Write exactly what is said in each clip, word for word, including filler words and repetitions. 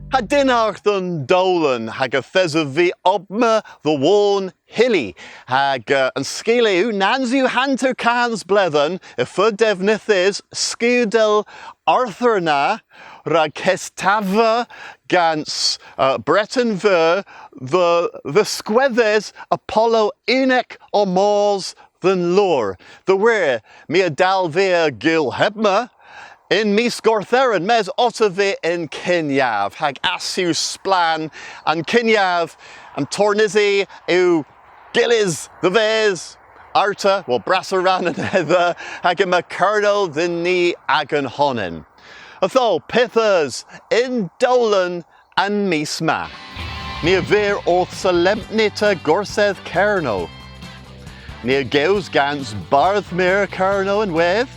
Ha dynnargh dhe'n dowlen, hag yth esov vy obma dhe Warn Hylli, hag, eh, an skila yw, nans yw hanter kans bledhen, y feu devnydhys skudel Arthur na, rag kestava gans, eh, Breten Veur dhe, dhe dhiskwedhes Apollo unnek ow mos dhe'n loor. Dhe wir, my a dalvia gul hebma yn mis Gortheren, mes otta vy yn kynyav, hag ass yw splann an kynyav, an tornysi yw gyllys dhe-ves arta, wel, brassa rann anedha, hag yma Kernow dhyn ni agan honan. Ytho, pyth eus y'n dowlen an mis ma? Ni a vir orth solempnita Gorsedh Kernow. Ni a gews gans Bardh Meur Kernow ynwedh.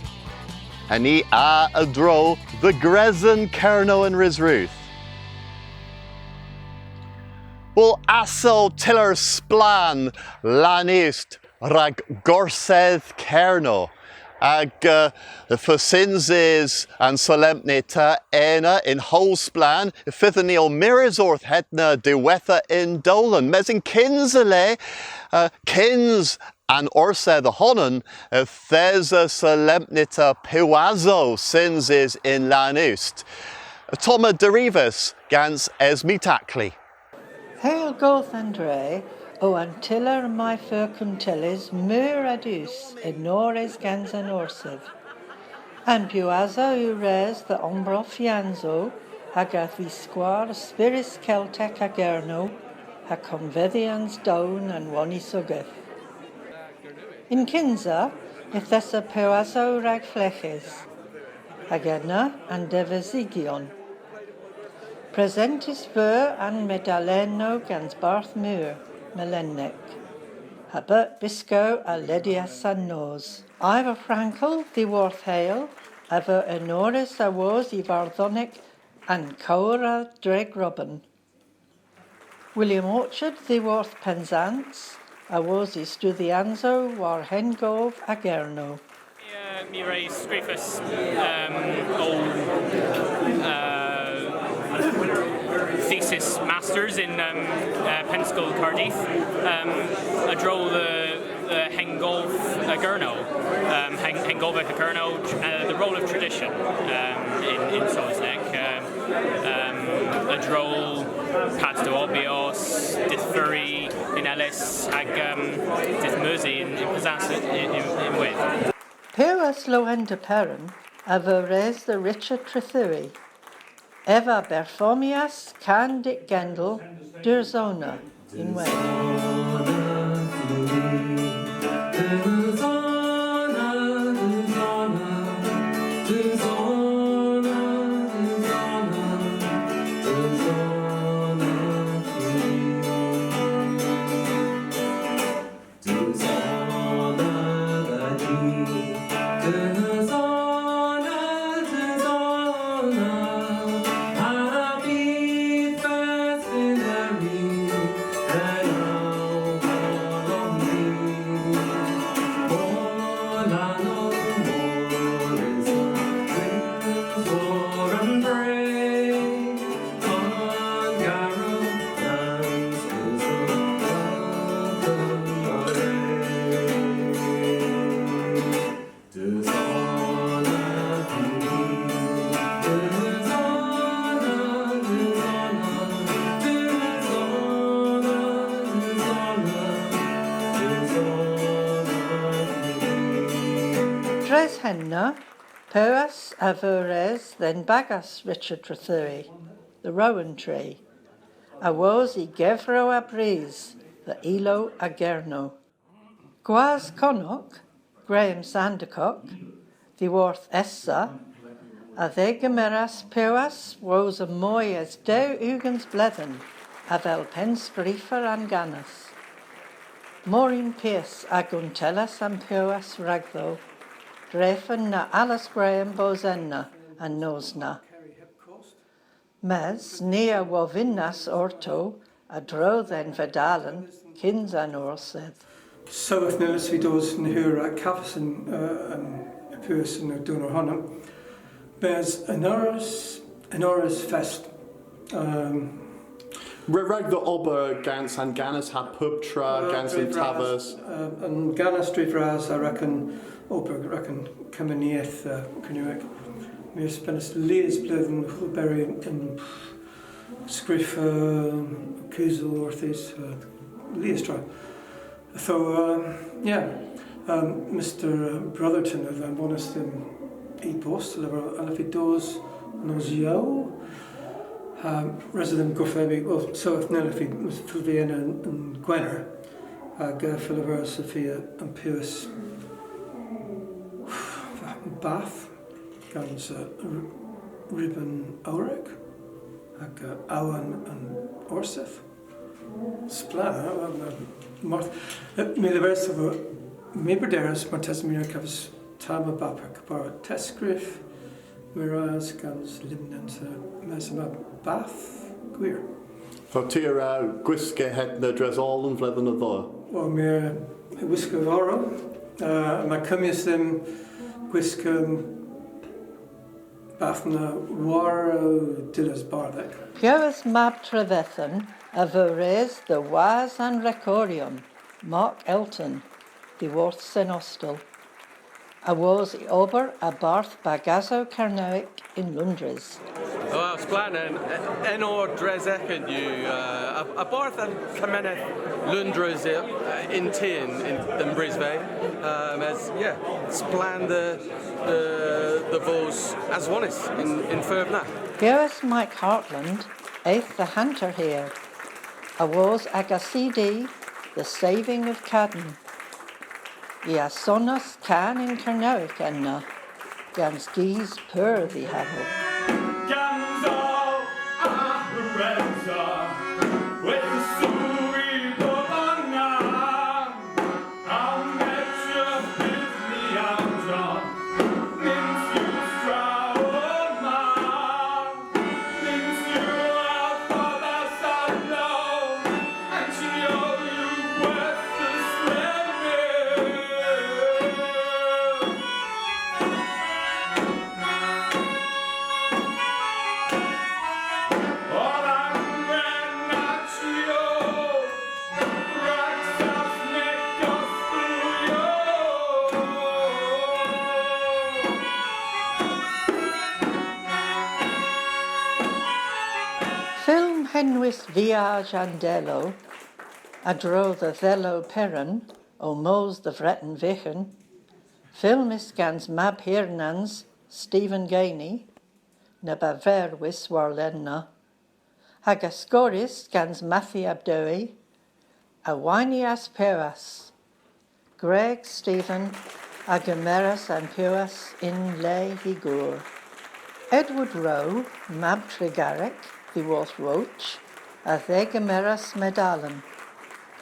Ha ni a a-dro dhe gresen Kernow yn Resrudh. Wel, ass o tyller splann Lannust rag Gorsedh Kernow. Hag, eh, y feu synsys an solempnita ena yn howl splann, y fydhyn ni ow mires orth henna diwettha y'n dowlen. Mes yn kynsa le, eh, kyns an Orsedh y honan, yth esa solempnita piwasow synsys yn Lannust. Ottomma derivas gans Esme Tackley. Hel goth an dre o an tyller may feu kuntellys meur a dus enorys gans an Orsedh. An piwasow yw res dhe ombrofyansow hag a dhiskwa spyrys Keltek a Gernow ha konvedhyans down an wonisogeth. Yn kynsa, yth esa piwasow rag fleghes, hag ena an devesigyon. Presentys veu an medallennow gans Bardh Meur, Melennek, ha Bert Biscoe a ledyas an nos. Ivor Frankel dhiworth Heyl a veu enorys awos y vardhonek An Kowra Dreg Robin. William Orchard dhiworth Pennsans, awos y studhyansow war hengov a Gernow. Uh, my re skrifas, um, ow, uh, thesis masters yn, um, uh, Pennskol Cardiff, um, a-dro dhe, dhe hengov a Gernow, um, heng-, hengov a Gernow, uh, the role of tradition, um, in, in Sowsnek. Um, um, a-dro pas dhe obyos, dydh furri yn Elis, hag, um, dydh Mersey yn, yn Penzance yn, yn, ynwedh. Piwas Lowender Peran a veu res dhe Richard Trethewey. Ev a berformyas kan Dick Gendall, Durzona. Ynwedh. Dres henna, piwas a veu res dhe'n bagas Richard Trethewey, The Rowan Tree, awos y gevrow a bris dhe ilow a Gernow. Gwas Konok, Graham Sandercock, dhiworth Essa, a dhegemeras piwas wosa moy es dew ugens bledhen avel pennskrifer an gannas. Maureen Pierce a guntellas an piwas ragdho, drefen na allas Graham bos ena an nos na. Mes ni a wovynnas orto a-dro dhe'n vedalen kyns an Orsedh. Soweth nus vy dos yn hur a kavos an, eh, an piwas yn dhe'n horn. Mes enorys, enorys fest Um, Re-, rag dhe ober gans an gannas ha puptra, uh, gans an taves. Uh, an gannas dre vras a rag an ober rag an kemeneth, uh, Kernewek. My a spenas lies bledhen oberi yn skrifa, uh, kewsel orthis, uh, lies tra. So, um, yeah, um, Mister Brotherton a anvonas dhymm e-bost, a lever, a lever vy dos nos yow, um, res o dhymm gorthyp, well, so if nell, if he, if he yn, yn Gwener, hag, uh, fell a leveris y fia an piwas bath gans, uh, r-, ryb an owrek, hag, uh, awen an Orsedh. Splann, uh, um, Marth-, uh, my a leveris, uh, my a brederis, martesen my a wra kavos tamm a bapur, kepar ha testskrif, meur ras gans lymnans, uh, mes yma bath gwir. Ytho ty a wra gwiska henna dres oll an vledhen a dheu? Wel, my a wra gwiska war-, uh, yma kummyas dhymm gwiska, um, bath na war, uh, dyllys bardhek. Piwas mab Trevethan a veu res dhe was an rekoryon, Mark Elton, dhyworth Sen Ostel, awos y ober a bardh bagasow Kernewek yn Loundres. Wel, splann, en, enor dres eghen yw, uh, a, a-barth an kemeneth Loundres, uh, yn tien, yn, yn Brisbane. Um, mes, yeah, splann dhe dhe, dhe vos aswonys yn, yn furv na. Piwas Mike Hartland eth dhe hanter hir, awos aga C D, The Saving of Caden. I a sonas kan yn Kernewek ena, gans gis pur dhihaval. Fylm henwys Viaj an Delow, a-dro dhe Dhelow Peran, ow mos dhe Vreten Vyghan, fylmys gans Mab Hirnans, Stephen Gainey, neb a verwis warlena, hag askorrys gans Matthi Abdohi, a waynyas piwas. Gwreg Stephen a gemeras an piwas yn le hy gour. Edward Rowe, Mab Tregarrek, dhyworth Roche, a dhegemeras medalen,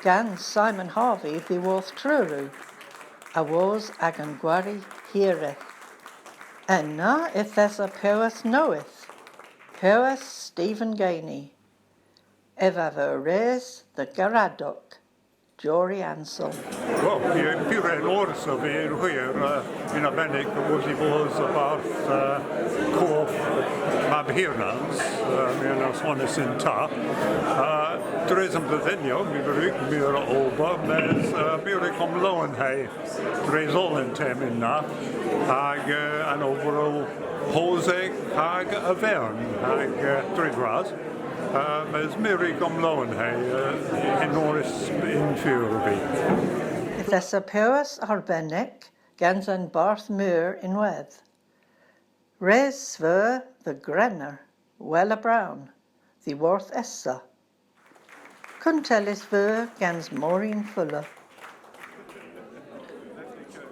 gans Simon Harvey dhyworth Truru, awos agan gwari hireth. Ena yth esa piwas nowydh, piwas Stephen Gainey. Ev a veu res dhe Garadok, Jory Ansell. Wel, pur, pur enorys ov vy yn hwir, uh, yn arbennik awos y vos a-barth, uh, kov Mab Hirnans, uh, my a'n aswonys yn ta. Uh, dres an bledhynnyow, my a wrug meur a ober, mes, uh, my a wrug omlowenhe dres oll an termyn na, hag, eh, an ober o hosek hag a vern, hag, eh, dre vras, eh, mes my a wrug omlowenhe, eh, enorys yn feur ov vy. Yth esa piwas arbennik gans an Bardh Meur ynwedh. Res veu dhe Grenner, Wella Brown, dhyworth Essa. Kuntellys veu gans Maureen Fuller.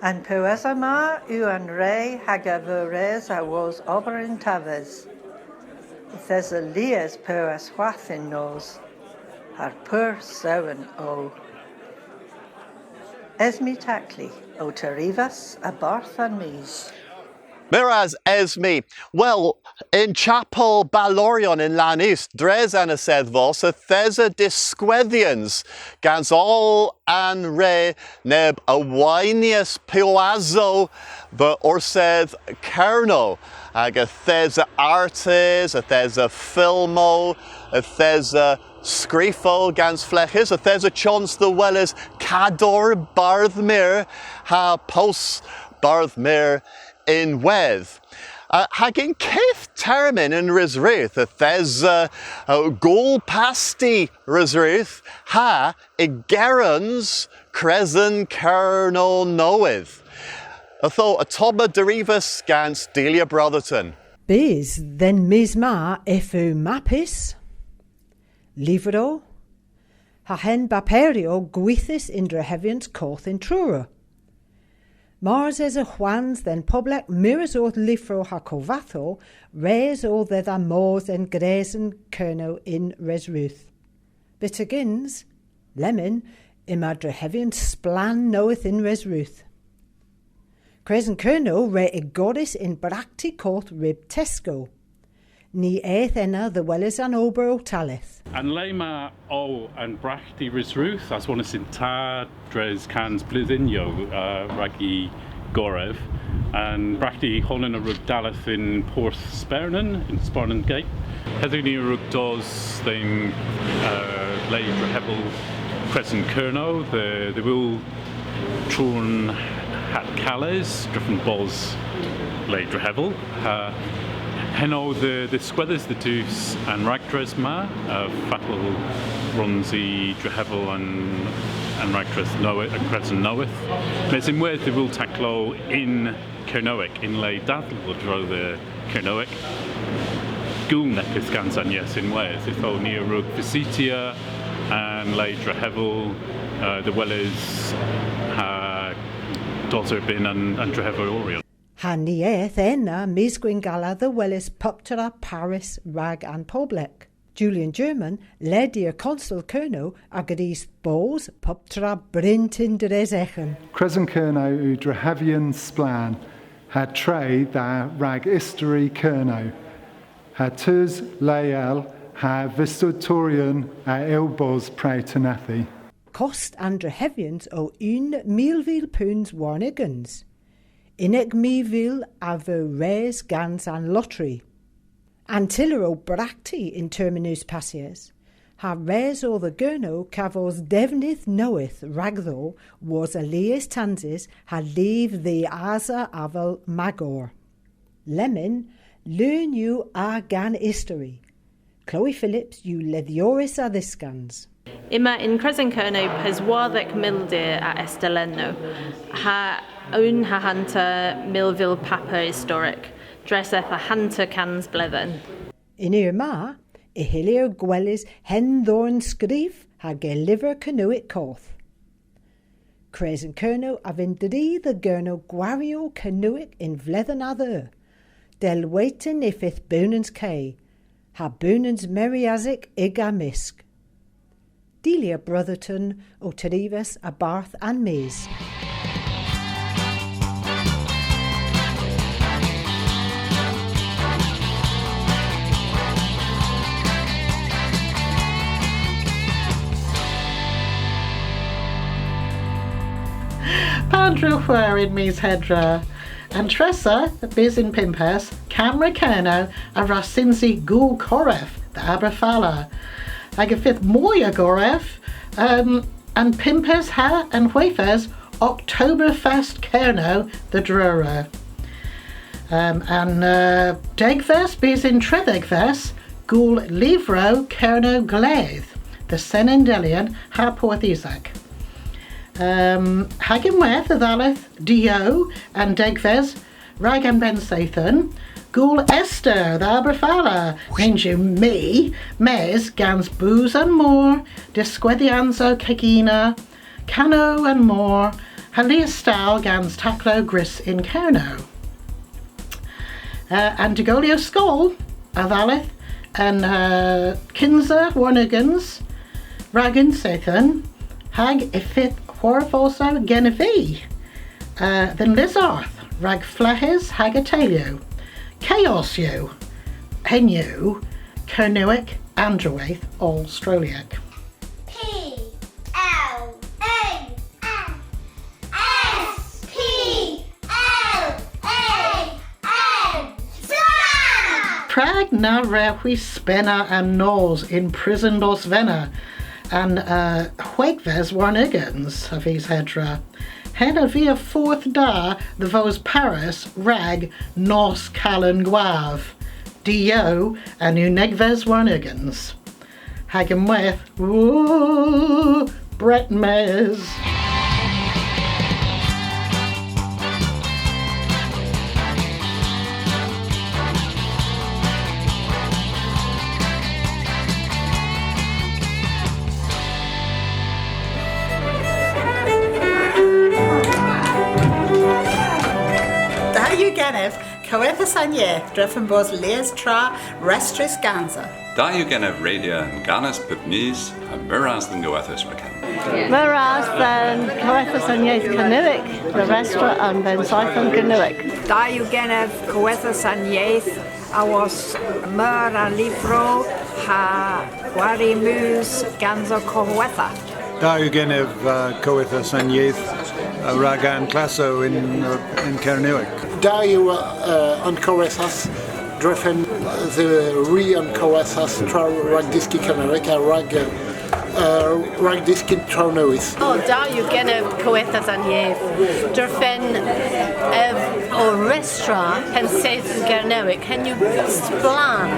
An piwasa ma yw an re hag a veu res awos ober yn taves. Yth esa lies piwas hwath yn nos, ha pur sewen o. Esme Tackley ow terivas a-barth An Mis. Meur ras, Esme. Wel, yn chapel Baloryon yn Lannust, dres an Esedhvos, yth esa diskwedhyans gans oll an re neb a waynyas piwasow dhe Orsedh Kernow. Hag yth esa artys, yth esa fylmow, yth esa skrifow gans fleghes, yth esa chons dhe weles Kador Bardh Meur ha Pows Bardh Meur ynwedh. Uh, hag y'n keth termyn yn Resrudh, yth esa, uh, uh, gool pasti Resrudh ha igerans Kresen Kernow nowydh. Ytho ottomma derivas gans Delia Brotherton. Bys dhe'n mis ma y feu mappys, lyvrow, ha hen baperyow gwithys yn drehevyans koth yn Truru. Mars esa hwans dhe'n poblek mires orth lyvrow ha kovathow, res o dhedha mos dhe'n Gresen Kernow yn Resrudh. Byttegyns, lemmyn, yma drehevyans splann nowydh yn Resrudh. Kresen Kernow re igorys yn bragti koth ryb Tesco. Ni eth ena dhe weles an ober ow talleth. An le ma o an bragti Resrudh, aswonnys yn ta dres kans bledhynnyow, uh, rag y gorev. An bragti honan a wrug dalleth yn Porth Spernen, yn Spernen Gate. Hedhyw ni a wrug dos dhe'n, uh, le drehevel Kresen Kernow, dhe, dhe wul tro'n hat kales, drefen bos le drehevel. Ha henn o dhe, dhe dhiskwedhes dhe dus an ragdres ma, uh, fatel wrons i drehevel an, an ragdres nowydh, an kresen nowydh. Mes ynwedh dhe wul taklow yn Kernewek, yn le dadhla a-dro dhe Kernewek. Gul neppyth gans an yeth ynwedh. Ytho ni a wrug vysytya an le drehevel, uh, dhe weles ha dos erbynn an, an dreheveloryon. Ha ni eth ena mis Gwynngala dhe weles puptra parys rag an poblek. Julian German, ledyer Konsel Kernow, a grys bos puptra bryntin dres eghen. Kresen Kernow yw drehevyans splann, ha tre dha rag istori Kernow, ha tus leel ha vysytoryon a yll bos pre tynedhi. Kost an drehevyans o unn milvil peuns warn ugens. Unnek milvil a veu res gans an lottery. An tyller o bragti y'n termyn eus passys, ha res o dhe Gernow kavos devnydh nowydh ragdho wosa lies tansys ha liv dhe asa avel magor. Lemmyn, leun yw agan istori. Chloe Phillips yw ledhyores a dhyskans. Yma yn Kresen Kernow peswardhek mildir a estyllennow, ha unn ha hanter milvil paper istorek, dres eth a hanter kans bledhen. Y'n eur ma, y hyllir gweles henn dhorn skrif ha gelyver Kernewek koth. Kresen Kernow a vynn dri dhe Gernow gwariow Kernewek y'n vledhen a dheu. Dell waytyn y fydh bewnans ke, ha bewnans meriasek y'ga mysk. Delia Brotherton ow terivas a-barth An Mis. Pandr'a hwer yn mis Hedra. An tressa bys yn pympes, Kamra Kernow a wra synsi gool korev dhe Aberfala. Hag y fydh moy a gorev, um, an pympes ha an hweghves Oktoberfest Kernow dhe Druru. Um, an, uh, degves bys yn trydhegves, gool lyvrow Kernow Gledh dhe Sen Endelyon ha Porth Isak. Um, hag ynwedh a dhalleth Dy' an degves, rag an bennseythen, gool Esther dhe Aberfala, nyns yw my, mes gans boos an mor, diskwedhyansow kegina, kanow an mor, ha lies stall gans taklow gwrys yn Kernow. Uh, an dy'golyow skol a dhalleth an, uh, kynsa warn ugens rag an seythen, hag y fydh hwarvosow genev vy, uh, dhe'n Lysardh. Rag fleghes hag ateylu. Chaos yw. Henn yw Kernewek, Androweyth, Ostraliek. P L A N S P L A N. Splann! Prag na wrewgh hwi spena an nos yn prison Bosvena an, uh, hweghves warn ugens a vis Hedra? Henn a via fordh da dhe vos parys rag Nos Kalan Gwav, Dy' an unnegves warn ugens. Hag ynwedh, woo, Bretmes! Da yw genev Kowethas an Yeth drefen bos lies tra restrys gansa. Da yw genev redya an gannas pub mis ha meur ras dhe'n gowethas rag henna. Meur ras dhe'n Kowethas an Yeth Kernewek dhe restra an bennseythun Kernewek. Da yw genev Kowethas an Yeth awos meur a lyvrow ha gwari mus gans ow kowetha. Da yw genev, uh, Kowethas an Yeth, uh, rag an klassow yn, uh, yn Kernewek. Da yw, uh, an Kowethas drefen, uh, dhe ri an Kowethas tra rag dyski Kernewek ha rag, uh, uh, rag dyski trow-nowydh. O, da yw genev Kowethas an Yeth drefen, uh, ow restra pennseythun Kernewek, henn yw splann.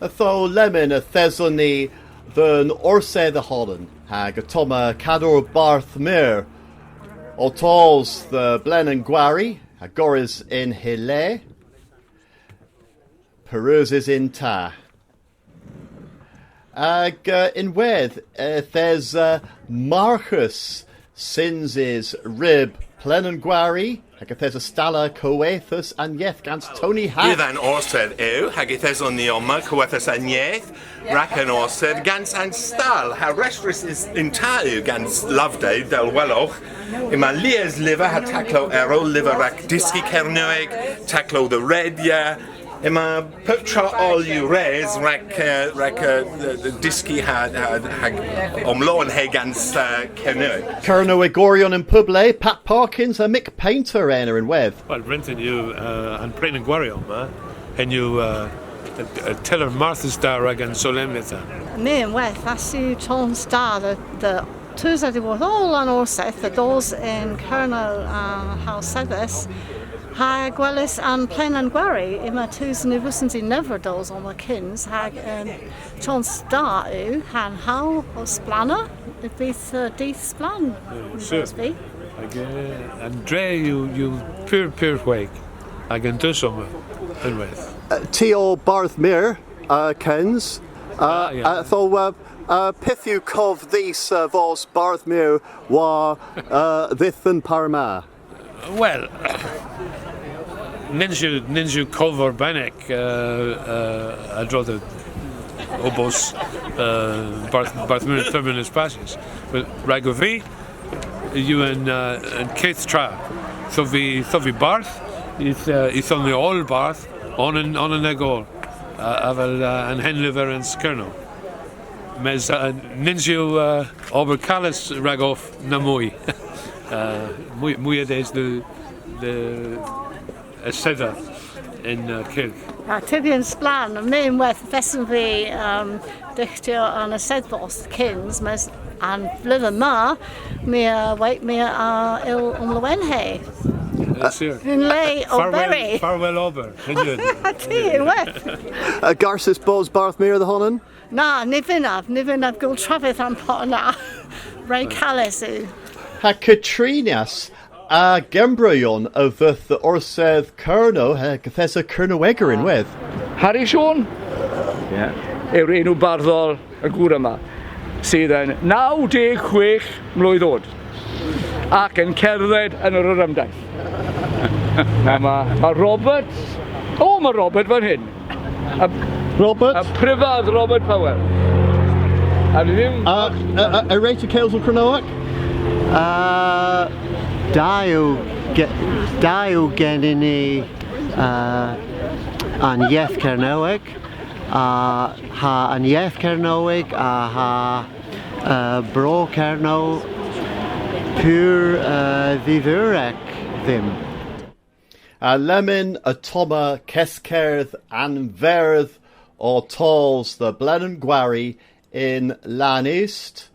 Ytho lemmyn yth eson ni dhe'n Orsedh y Honan, hag ottomma kador Bardh Meur ow tos dhe Blen an Gwari, ha gorrys yn hy le, parys yn ta. Hag, eh, ynwedh, yth esa, eh, marghas synsys ryb Plen an Gwari, hag yth esa stalla Kowethas an Yeth gans Tony Hak. Yth an Orsedh yw, hag yth eson ni omma, Kowethas an Yeth, rag an Orsedh gans an stall, ha restrys yn ta yw gans Loveday, dell welowgh. Yma lies lyver ha taklow erel, lyver rag dyski Kernewek, taklow dhe redya, Yma puptra oll yw res rag, eh, rag, eh, dyski ha, ha, ha omlowenhe gans, eh, Kernewek. Kernewegoryon yn pub le, Pat Parkins ha Mick Paynter ena ynwedh. Wel, bryntin yw, eh, an Plen an Gwari omma. Henn yw, eh, y, y tyller marthys da rag an solempnita. My ynwedh, ass yw chons da dhe, dhe tus a-dhyworth oll an Orsedh dhe dhos yn Kernow, uh, howlsedhes, ha gweles an Plen an Gwari, yma tus ny wrussons i nevra dos omma kyns, hag, um, chons da yw, ha'n howl o splanna, y fydh, uh, dydh splann, uh, sur. Hag, uh, an dre yw, yw pur, pur hweg, hag an dus omma, ynwedh. Uh, ty o Bardh Meur, uh, kyns, uh, ah, yeah. Uh, ytho, uh, Uh, pyth yw kov dhis, uh, vos Bardh Meur war, uh, dhydh an par ma? Wel, nyns yw, nyns yw kov arbennik, uh, uh, a-dro dhe obos, uh, Bardh, Bardh Meur termyn eus passys. Wel, ragov vy, yw an, uh, an keth tra. Ytho vy, ytho vy bardh, yth, uh, yth on ni oll bardh, onan, onan hag oll, uh, avel, uh, an henlyverans Kernow. Mes, uh, nyns yw, uh, ober kales ragov na moy. Uh, moy, moy a-des dhe, dhe esedha yn, uh, kirk. A, tybyans splann, my ynwedh yth eson vy, um, dyghtya an Esedhvos kyns, mes an vledhen ma, my a wayt my a yll omlowenhe. Uh, sur. Yn le oberi. Farwel ober. Ty ynwedh. A garsys bos Bardh Meur dha honan? Na, ny vynnav, ny vynnav gul travyth a'n par na. Re kales yw. Ha Katrinas a Gembroyon a dheuth dhe Orsedh Kernow hag yth esa Kernewegor ynwedh. Harri Siôn yw enw barddol y gŵr yma, sydd yn naw deg chwech mlwydd oed ac yn cerdded yn yr orymdaith. Yma, ma Robert, o, ma Robert fan hyn. A, Robert? A prifardd Robert Powell. A ni ddim... A, a, a, a wre'ta kewsel Kernewek? Uh, da yw ge-, da yw genen ni, uh, an yeth Kernewek, uh, ha an yeth Kernewek, uh, ha, uh, Bro Kernow, pur, uh, dhidhurek dhymm. Ha lemmyn ottomma keskerdh an verdh ow tos dhe Blenengwarri yn Lannust,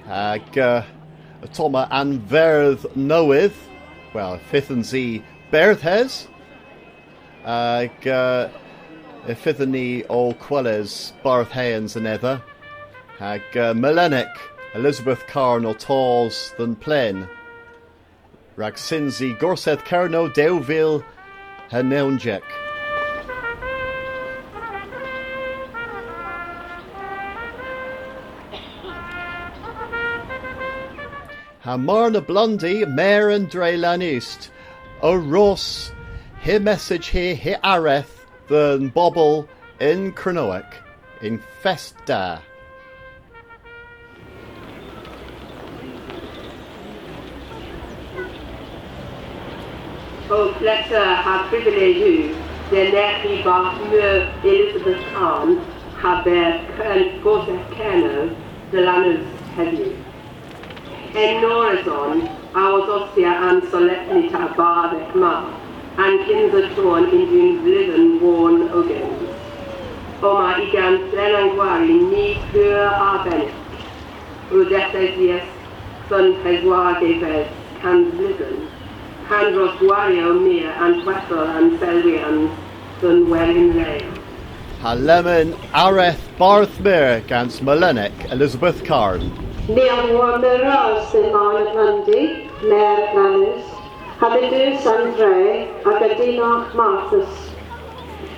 hag, uh, ottomma an verdh nowydh, wel, y fydhons i berdhes, hag, uh, y fydhon ni ow kweles bardhheans anedha, hag, uh, Melennek, Elizabeth Carne ow tos dhe'n plen. Rag synsi Gorsedh Kernow dew vil ha nownsek. Ha Marna Blundy, Mer an Dre Lannust, ow ros hy messach hi, hy areth dhe'n bobel yn Kernewek yn fest da. Ow pleser ha privilej yw dell erghi Bardh Meur Elizabeth Carne ha berdh Kern-, Gorsedh Kernow dhe Lannust hedhyw. Yn noroson, ow asosya an solempnita bardhek ma, an kynsa torn yn unn vledhen warn ugens. Omma, y'gan Blenengwarri, ni pur arbennik, o dhetheusys dhe'n peswardhegves kansbledhen, pan dros gwariow meur an hwedhel an selwyans dhe'n welin leel. Ha lemmyn areth Bardh Meur gans Melennek Elizabeth Carne. Ni a wor meur ras dhe Marna Blundy, Mer Lannust, ha dhe dus an dre, hag a dynnargh marthys.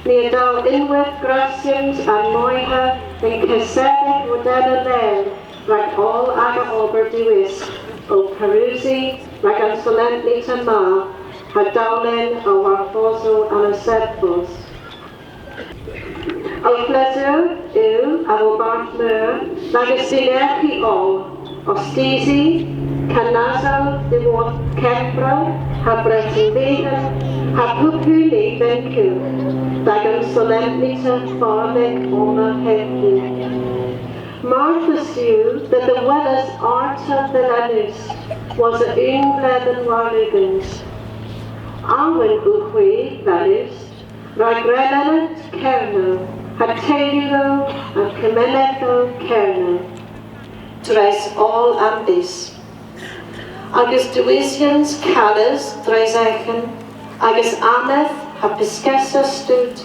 Ni a dal ynwedh grasyans an moyha yn kessedhek wardenna leel, rag oll aga ober diwisk, ow parusi rag an solempnita ma, ha dowlen a hwarvosow an esedhvos. Ow pleser yw avel Bardh Meur, rag y synerghi oll, ostysi, kanasow dhiworth Kembra, ha Breten Vyghan, ha pub huni benku, rag an solempnita bardhek omma hedhyw. Marthys yw dhe dha weles arta dhe Lannust, wosa unn vledhen warn ugens. Awen owgh hwi, Lannust, rag remenant Kernow, ha teyluyow ha kemenethow Kernow, dres oll an bys. Agas dewisyans kales dres eghen, agas aneth ha pyskessa stud,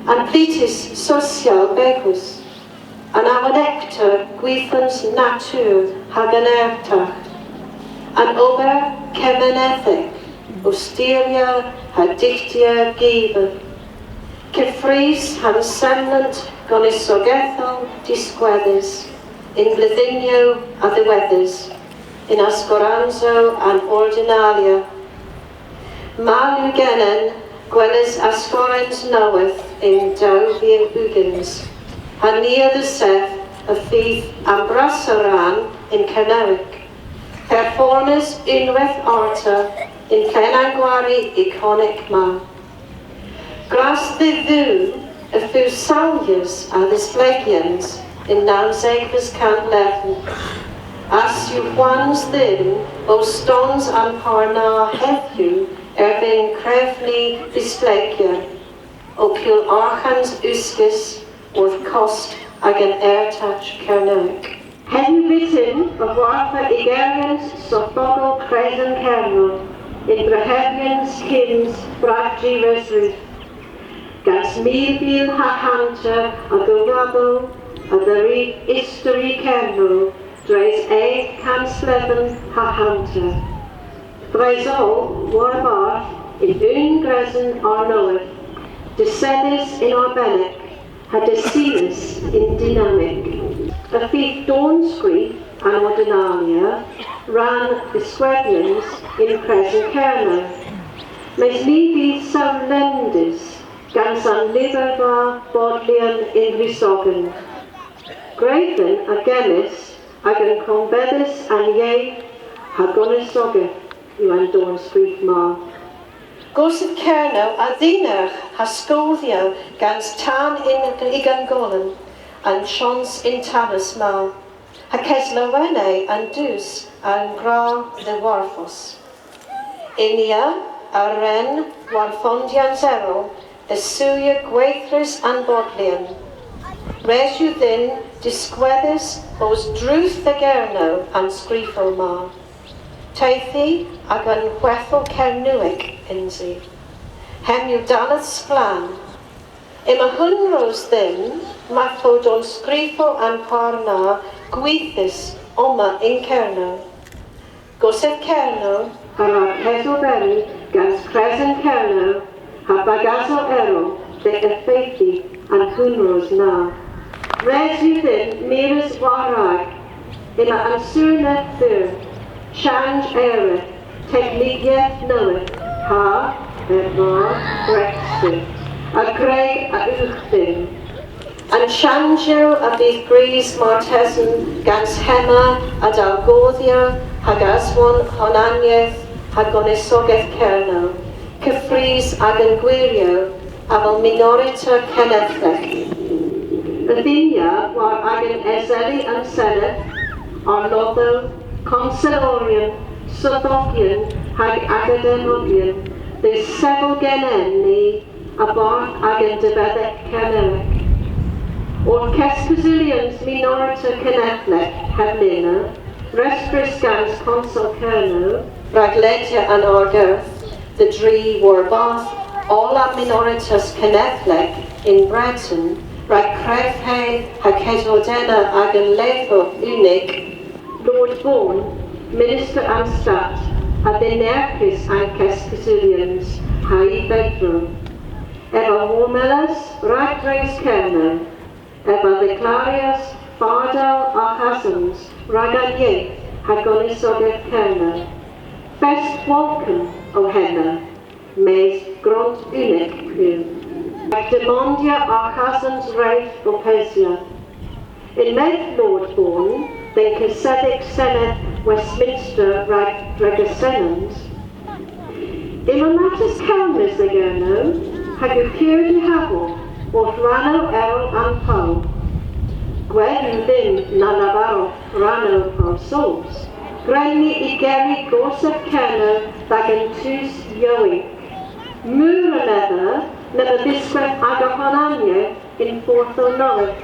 an plytys sosyal begwys, an awenekter gwithans natur hag an ertach, an ober kemenethek ow styrya ha dyghtya gever, keffrys ha'n semlant gonisogethel diskwedhys yn bledhynnyow a-dhiwedhes, yn askorransow an Ordinalia. Mall yw genen gweles askorrans nowydh yn dew vil ugens, ha ni a dhesethav y fydh an brassa rann yn Kernewek, performys unnweyth arta y'n plenengwarri ikonek ma. Gras dhe Dhuw y feu salyes a dhisplegyans y'n nownsegves kant bledhen. Ass yw hwans dhymm ow stons a'n par na hedhyw erbynn krevni displegyer, ow kul arghans uskis orth kost agan ertach Kernewek. Hedhyw vyttin a hwarva igeryans sothogel Kresen Kernow yn drehevyans kyns Bradji Resrudh, gans milvil ha hanter a dhohadhow a dheriv istori Kernow dres eth kansbledhen ha hanter. Dres oll, warbarth yn unn gresen arnowydh, desedhys yn arbennik, ha desinys yn dynamik. Y fydh dornskrif an Ordinalia rann diskwedhyans yn Kresen Kernow. Mes ny vydh sowlennys gans an lyver ma bodhyan yn Rusogen. Gwreydhen a gemes agan konvedhes an yeth Ha gonisogeth yw an dornskrif ma. Gorsedh Kernow a dhynergh ha skoodhya gans tan yn, yn ugen golon an chons yntanys ma, ha keslowena an dus a'n gwra dhiwarthos. Ynni a wren war fondyans erel dhe sywya gweythres an bodlyon. Res yw dhyn diskwedhes bos drudh dhe Gernow an skrifow ma. Teythi a'gan hwedhel Kernewek yns i. Hemm yw dalleth splann. Yma hunros dhymm, ma fo dornskrifel a'n par na gwithys omma yn Kernow. Gorsedh Kernow a wra kesoberi gans Kresen Kernow ha bagasow erel dhe effeythi an hunros na. Res yw dhyn mires war-rag. Yma anserneth dhur, chanj erel, teknikieth nowydh, ha, ev, Brexit, a greg a-ugh dhyn. An chanjyow a vydh gwrys martesen gans hemma a dallgodhya hag aswon honanieth ha gonisogeth Kernow, keffrys a'gan gwiryow avel minorita kenedhlek. Yth yma war agan eseli an Senedh, arlodhow, konseloryon, sodhogyon hag akademogyon dhe sevel genen ni a-barth agan devedhek Kernewek. Orth keskussulyans minorita kenedhlek hevlena, restrys gans Konsel Kernow, rag ledya an argerdh dhe dri warbarth oll an minoritas kenedhlek yn Breten, rag krevhe ha kesordenna agan leth unnik, Lord Bourne, Minister an Stat, a dhynerghis an keskussulyans ha'y fedro. Ev a wormelas ragdres Kernow. Ev a dheklaryas fardel arghasans rag an yeth ha gonisogeth Kernow. Fest wolkom o henna, mes grond unnik yw. Rag demondya arghasans reyth ow pesya. Yn-medh Lord Bourne dhe'n kessedhek Senedh Westminster rag dregesenans, yma matas kelmys a Gernow hag yw pur dihaval orth rannow erel a'n pow. Gwell yw dhyn na lavarewgh rannow Pow Sows. Gwren ni igeri Gorsedh Kernow dh'agan tus yowynk. Meur anedha neb a dhiskwedh aga honanieth yn fordhow nowydh.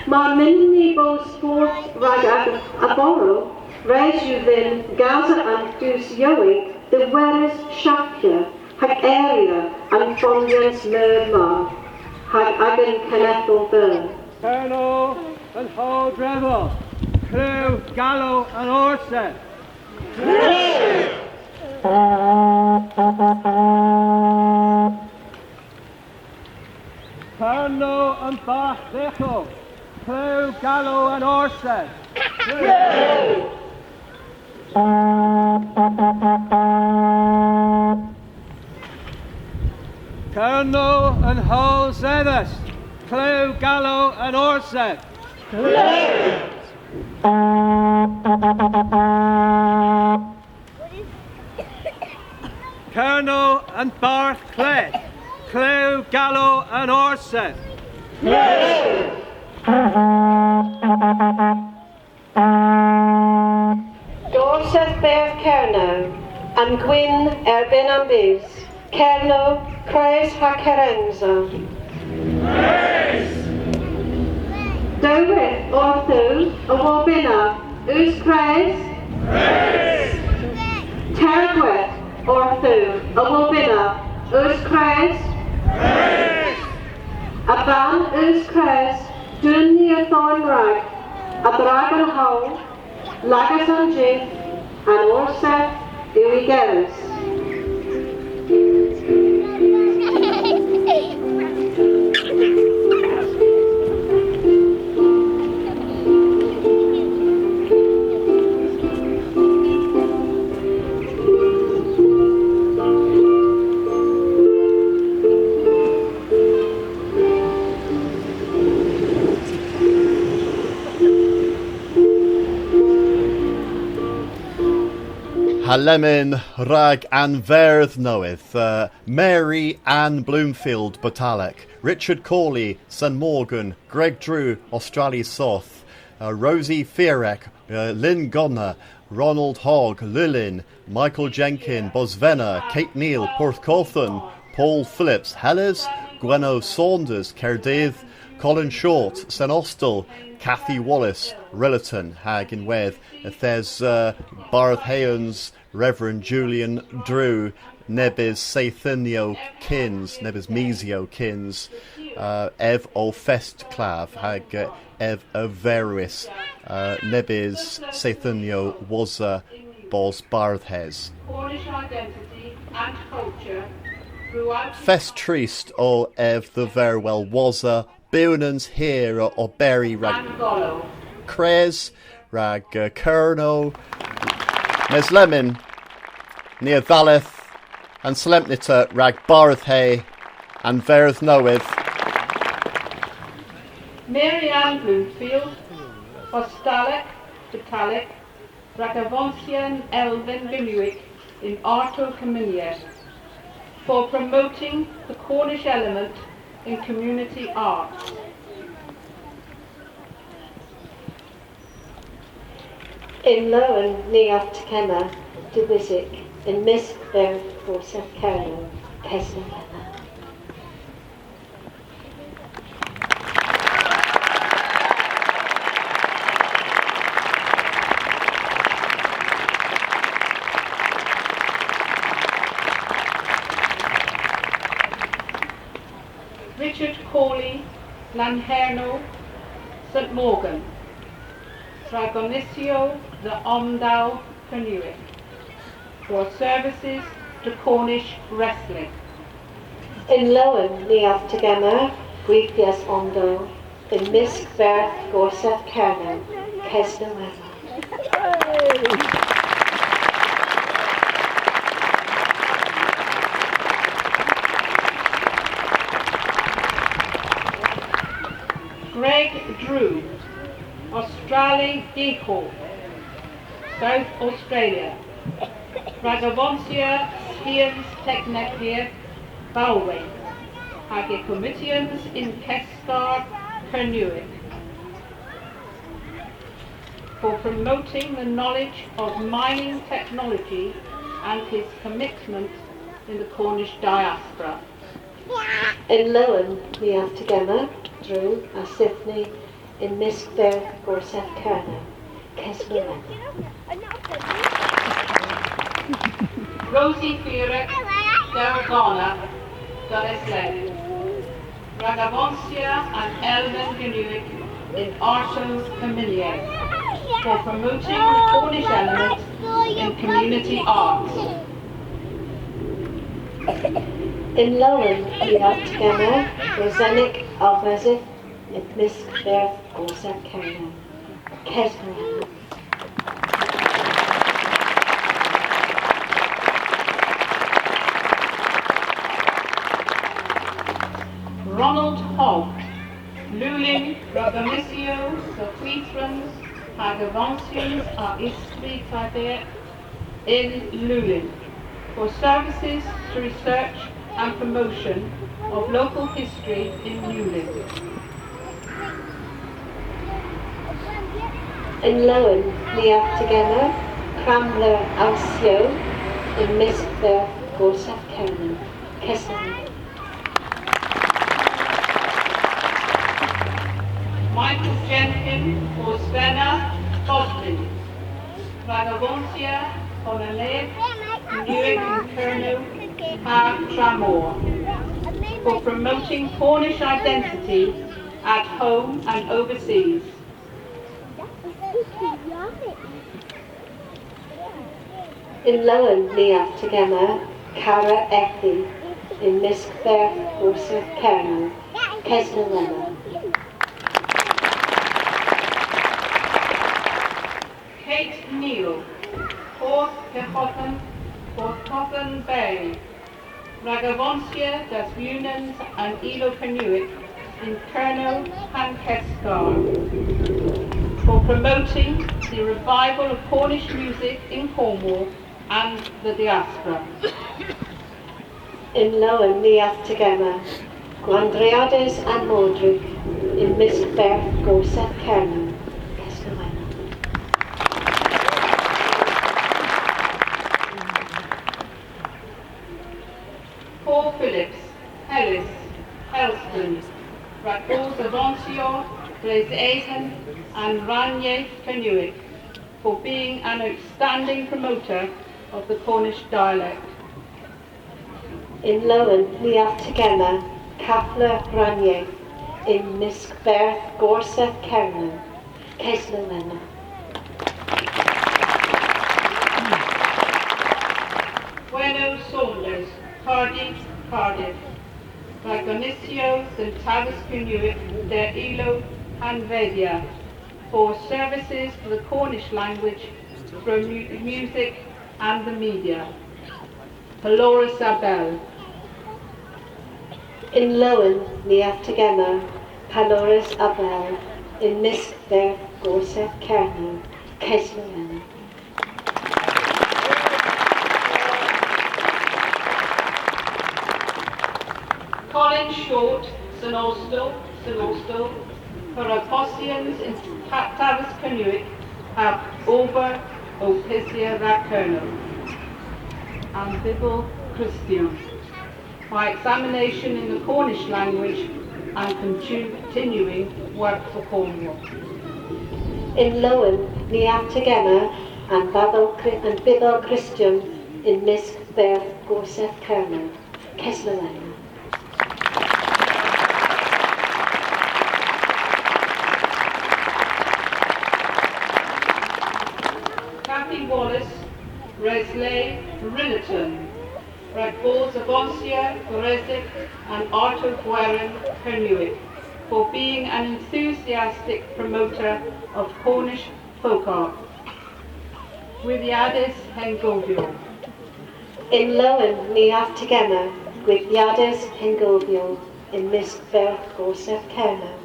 Mar mynnyn ni bos fordh rag aga avorow, res yw dhyn gasa an dus yowynk dhe weres shapya hag erya an fondyans meur ma hag agan kenedhel beu. Kernow an howl drevel, klew galow an Orsedh. Kernow an Barth Dhyghow, klew galow an Orsedh. Kernow an howl sedhes, klew galow an Orsedh. Kernow an Barth Kledh, klew galow an Orsedh. Gorsedh Berdh Kernow, an gwynn erbynn an bys, Kernow, Kres ha Kerensa. Diwweyth orthowgh a wovynna, eus kres? Teyrgweyth orthowgh a wovynna, eus kres? A-vann eus kres, deun ni y thorn rag, a-dherag an howl, lagas an jydh, an Orsedh yw igerys. Ha lemmyn rag an verdh nowydh, uh, Mary Ann Bloomfield, Botalek, Richard Cawley, Sen Morgan, Greg Drew, Ostrali Soth, uh, Rosie Fierek, uh, Lynn Gonner, Ronald Hogg, Lulyn, Michael Jenkin, Bosvena, Kate Neal, Porthcothan, Paul Phillips, Hellys, Gwenno Saunders, Caerdydd, Colin Short, Sen Austell, Kathy Wallace, Rillaton, hag ynwedh, yth esa, uh, bardhheans Reverend Julian Drew, nebes seythunyow kyns, nebes misyow kyns, uh, ev o fest klav, hag, uh, ev a verwis, uh, nebes seythunyow wosa bos bardhhes. Cornish identity and culture throughout. Fest trist o ev dhe verwel wosa bewnans hir a oberi rag kres, rag, uh, Kernow. Mes lemmyn, ni a dhalleth an solempnita rag bardhhe an verdh nowydh. Mary Ann Bloomfield, Ostalek, Botalek, rag avonsya an elven Gernewek yn artow kemeneth, for promoting the Cornish element in community arts. Yn lowen ni a'th tegemmer, diwysyk, yn mysk Berdh Gorsedh Kernow, Kesnewena. Richard Cawley, Lanherno, St Morgan, rag gonisyow dhe omdowl Kernewek for services to Cornish wrestling. Yn lowen ni a'th tegemmer, gwithyas omdowl, yn mysk Berdh Gorsedh Kernow, Kesnewena. Greg Drew, Ostrali Dehor, South Australia, rag avonsya skians teknekek balweyth hag y kommityans yn keskar Kernewek for promoting the knowledge of mining technology and his commitment in the Cornish diaspora. Yn lowen ni a'th tegemmer, Drew, a Sydney, yn mysk Berdh Gorsedh Kernow, Kesnewena. Rosie Fierek, Deragona, Dales Led, rag avonsya an elven Gernewek yn artow kemeneth, for promoting the Cornish element in community arts. Yn lowen ni a'th tegemmer, Rosenik Alvezith, yn mysk Berdh Gorsedh Kernow, Kesnewena. Ronald Hogg, Lulyn, rag gonisyow dhe hwithrans hag avonsyans a istori Kerdewek yn Lulyn, for services to research and promotion of local history in Lulyn. Yn lowen ni a'th tegemmer, Cranmer Alsio, yn mysk Berdh Gorsedh Kernow, Kesnewena. Michael Jenkin, Bosvena, Bodmin, rag avonsya honanieth Kernewek yn Kernow ha tramor, for promoting Cornish identity at home and overseas. Yn lowen ni a'th tegemmer, Kara Ethi, yn mysk Berdh Gorsedh Kernow, Kesnewena. Kate Neal, Porth Kehothan, Porthcothan Bay, rag avonsya daswennans an ilow Kernewek yn Kernow ha'n keskar, for promoting the revival of Cornish music in Cornwall and the diaspora. Yn lowen ni a'th tegemmer, gwandryades an Mordrik, yn mysk berdh Gorsedh Kernow. Keslowena. Paul Phillips, Hellys, Helston, rag bos avonsyer dres esen an rannyeth Kernewek, for being an outstanding promoter of the Cornish dialect. Yn lowen ni a'th tegemmer, kavla rannyeth, yn mysk berdh Gorsedh Kernow. Keslowena. Gwenno Saunders, Cardiff, Cardiff. Rag gonisyow dhe'n taves Kernewek der ilow ha'n media, for services for the Cornish language through mu- music and the media. Paloris a-bell. Yn lowen ni a'th tegemmer, paloris a-bell, yn mysk berdh Gorsedh Kernow. Keslowena. Colin Short, Sen Ostell, Sen Ostell, for apposyans yn ta- taves Kernewek, hag ober ow pesya rag Kernow. An Bibel Kristyon. By examination in the Cornish language and continu- continuing work for Cornwall. Yn lowen ni a'th tegemmer, an Bibel Kri- an Bibel Kristyon, yn mysk berdh Gorsedh Kernow. Keslowena. Kathy Wallace, Resley, Rillaton, rag bos avonsyer gresek an artowgweren Kernewek, for being an enthusiastic promoter of Cornish folk art. Gwithyades hengovyon. Yn lowen ni a'th tegemmer, gwithyades hengovyon, yn mysk berdh Gorsedh Kernow.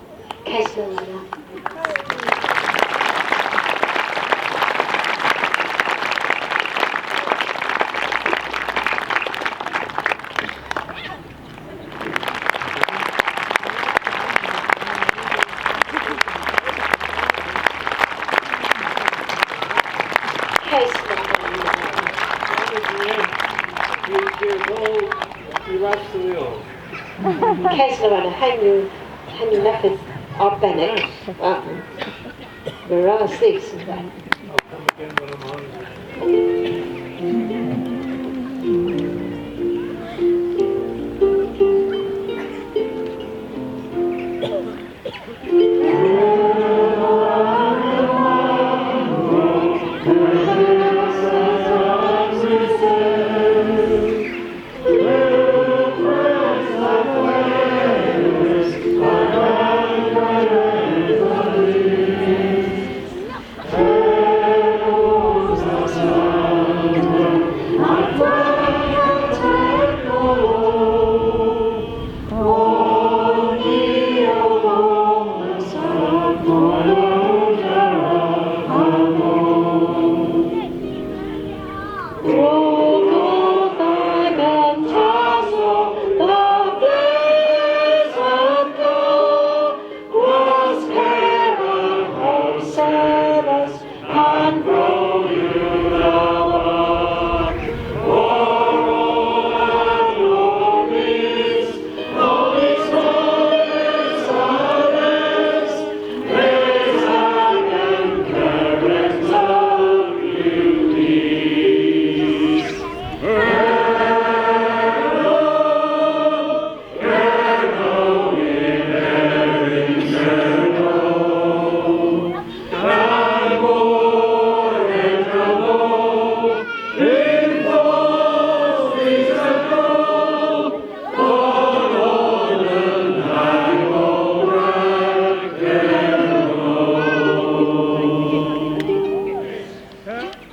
Keslowena. Keslowena. Keslowena, henn yw, henn yw neppyth arbennik. Meur ras dhis, ynde.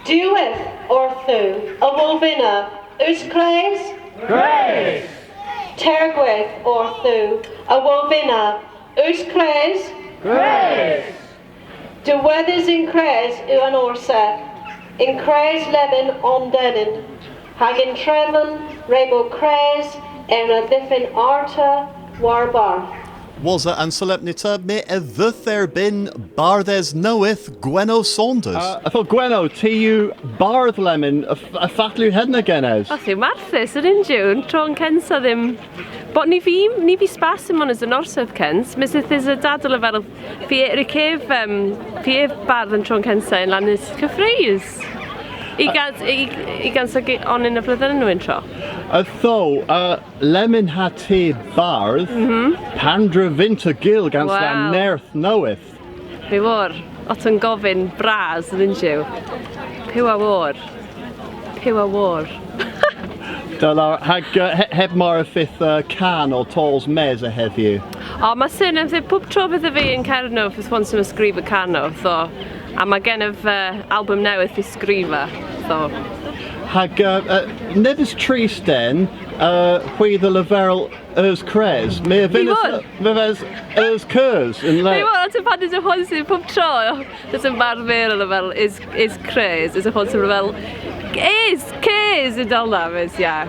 Diwweyth orthowgh a wovynna, eus kres? Kres! Teyrgweyth orthowgh a wovynna, eus kres? Kres! Diwedhys yn kres yw an Orsedh. Yn kres lemmyn on denen, hag yntredhon re bo kres erna dhyffyn arta warbarth. Wosa an solempnita my a dheuth erbynn bardhes nowydh Gwenno Saunders. Uh, ytho Gwenno, ty yw bardh lemmyn, a f-, a fatel yw henna genes? Yth yw marthys, a yllyn ni, tro an kensa dhymm. But ny via, ny via spas yn mona yn Orsedd kyns, mes yth esa dadhel a leverel, via ev, um, via ev bardh an tro an kensa yn Lannust Kyffrous. Ugens, u-, ugens hag onan a vledhynnyow yn tro. Ytho, uh, lemmyn ha ty bardh, pandr'a vynn'ta gul gans dha nerth nowydh? Piw a wor, otta an govyn bras, a yllyn ni. Piw a wor. Piw a wor. Da lowr, hag, uh, he-, heb mar y fydh, uh, kan ow tos mes a hedhyw. O, yma synn, yth yw pub tro bydhav vy yn Kernow, yth yw hwans yma skrifa kanow, so, ha yma genev, uh, album nowydh y skrifa, so. Hag, uh, uh, nebes trist den, uh, hwi dhe leverel Eus kres. My a vynn, my a vynn eus keus yn le. Yw, otta pan yw hwans yn pub tro. Dhe'n bardh meur a leverel eus, eus kres, eus hwans a leverel eus keus yn dal laves, ya.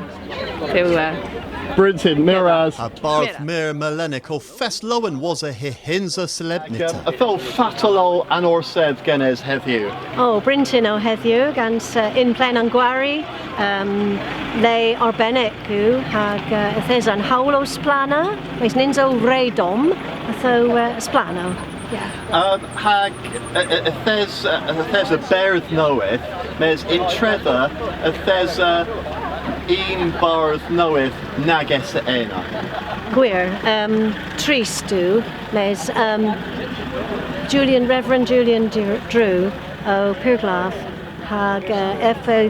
Yw, uh, Bryntin, meur ras. Ha bardh meur Melenek o fest lowen wosa hy hynsa solempnita. Ytho fatel o an Orsedh genes hedhyw? O, bryntin o hedhyw gans, uh, yn plen an gwari, um, le arbennik yw, hag, uh, yth esa an howl ow splanna, mes nyns o re domm, ytho, uh, splann o. Yeah. Um, hag, uh, uh, yth es-, uh, yth esa berdh nowydh, mes yntredha, uh, yth esa, uh, unn bardh nowydh nag esa ena. Gwir, um, trist yw, mes, um, Julian, Reverend Julian Dr-, Drew o Pyrglav, hag, uh, ev a,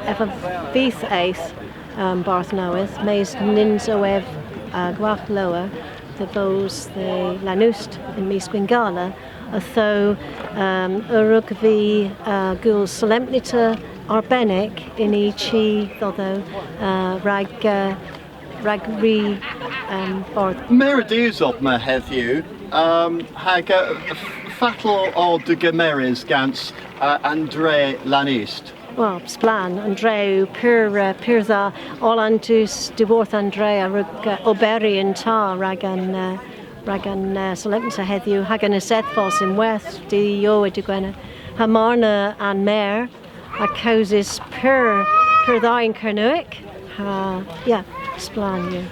ev a vydh eth, um, bardh nowydh, mes nyns o ev, uh, gwagh lowr dhe vos dhe Lannust yn mis Gwynngala, ytho, um, a wrug vy, uh, gul solempnita arbennik yn y chi dhodho, uh, rag, uh, rag ri, um, bardh. Meur a dus obma hedhyw, um, hag, uh, f-, fatel o dy gemeres gans, uh, an dre Lannust? Wel, splann, an dre yw pur, uh, pur dha, oll an dus dhyworth an dre a wrug, uh, oberi yn ta rag an, uh, rag an, uh, solempnita hedhyw, hag an Esedhvos ynwedh, dy' Yow ha dy' Gwener. Ha marna an mer, ha kewsys pur, pur dha yn Kernewek, ha, ya, splann yw.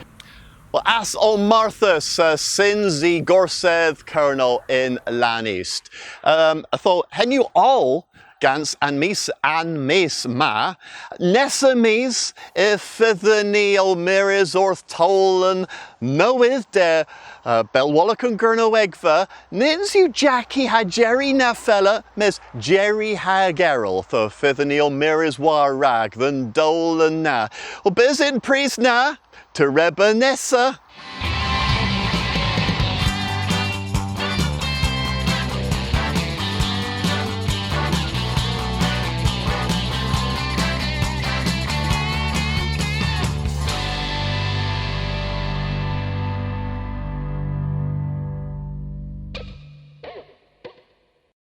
Wel, ass o marthys, uh, synsi Gorsedh Kernow yn Lannust. Um, ytho, henn yw oll gans an mis, an mis ma. Nessa mis, y fydhyn ni ow mires orth towlen nowydh der, uh, Bellwolok an Gernewegva. Nyns yw Jackie ha Jerry na fella, mes Jerry hag Erel, ytho y fydhyn ni ow mires war-rag dhe'n dowlen na. Ow bys y'n prys na, terebo nessa.